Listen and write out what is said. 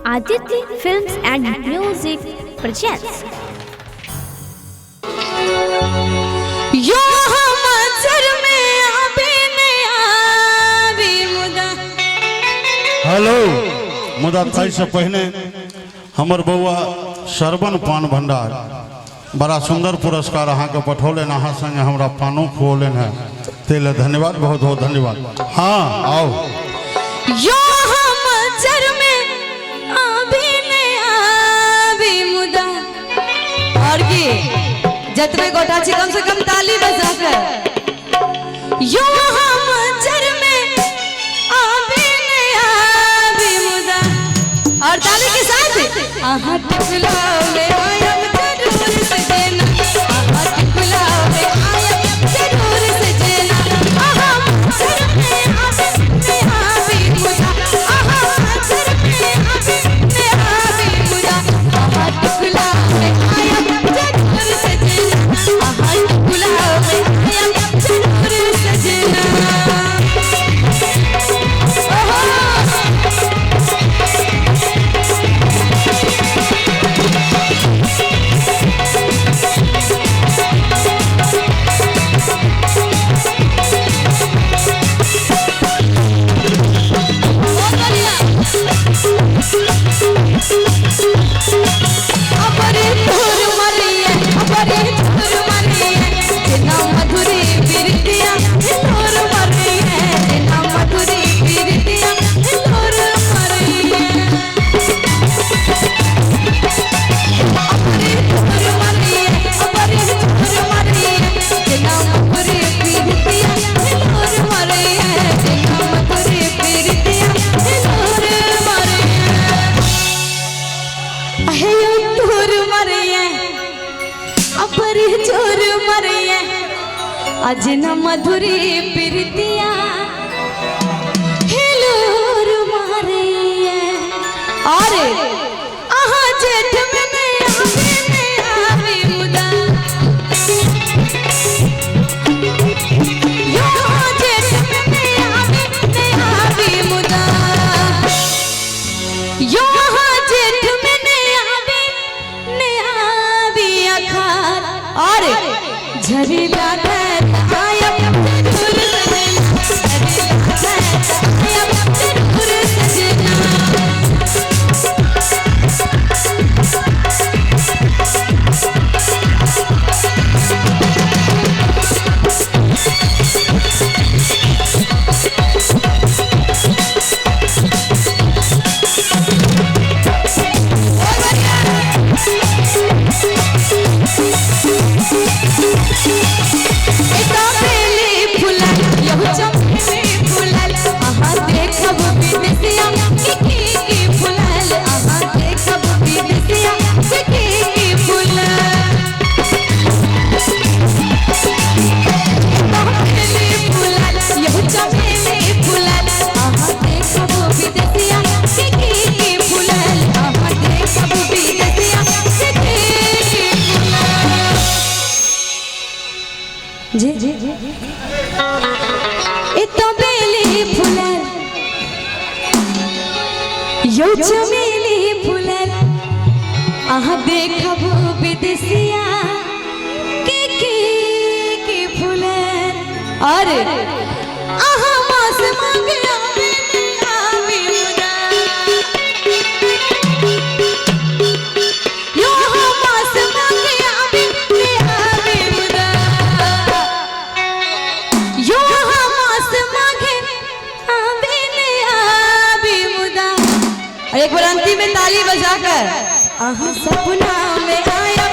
Aditya Films and Music presents. यो हमर में आबे न आबे मुदा। हेलो, मुदा ताहिसँ पहिने हमर बौआ श्रवण पान भंडार बड़ा सुंदर पुरस्कार अहाँके पठौलनि, अहाँ संगे हमरा पानो खुऔलनि हेँ, ताहि लए धन्यवाद, बहुत बहुत धन्यवाद। हाँ आउ। यो हमर में आबे न आबे मुदा। और की जतबे गोटा छी कम से कम ताली बजा कर। यो हमर में आबे न आबे मुदा। और ताली के साथ आहा टिकुला में आयब जरूर सजना, आहा टिकुला में आयब जरूर सजना, आहा मचर में आबे न आबे मुदा, आहा मचर में आबे न आबे मुदा, आहा टिकुला में आयब जरूर सजना, आहा टिकुला में आयब जरूर सजना। ओहो अपरे तोर मरिए, अपरे तोर मरिए, जेना मधुरी बिरतिया तोर मरिए, जेना मधुरी बिरतिया तोर मरिए, अपरे तोर मरिए, अपरे तोर मरिए, जेना मधुरी बिरतिया तोर मरिए, जेना मधुरी बिरतिया तोर मरिए, अहे यो तोर मरिए, अपरे चोर मरिए, अजना मधुरी प्रीतिया हिलोर मारिए। और आहा जेठ में नहीं आवे नहीं आवे मुदा, यो जेठ में नहीं आवे नहीं आवे मुदा, यो जेठ में नहीं आवे नहीं आवे अखार। और झरीला धर आयब जरूर सजना, झरीला धर आयब जरूर सजना। एता बेली फुलल यहु चमेली फुलल, अहाँ देखब विदेशिया की की की फुलल, अहाँ देखब विदेशिया की की की फुलल। एता बेली फुलल यहु चमेली फुलल, अहाँ देखब विदेशिया की की की फुलल, अहाँ देखब विदेशिया की की की फुलल। जी एतो बेली फुलल यो चमेली फुलल, अहाँ देखब विदेशिया के की की फुलल। और अहाँ मास मांगे आवे नहीं आवे मुदा, यो अहाँ मास मांगे आवे नहीं आवे मुदा, यो मास मांगे आवे नहीं आवे मुदा। और एक बार अंतिम में ताली बजाकर आहा सपना में आया।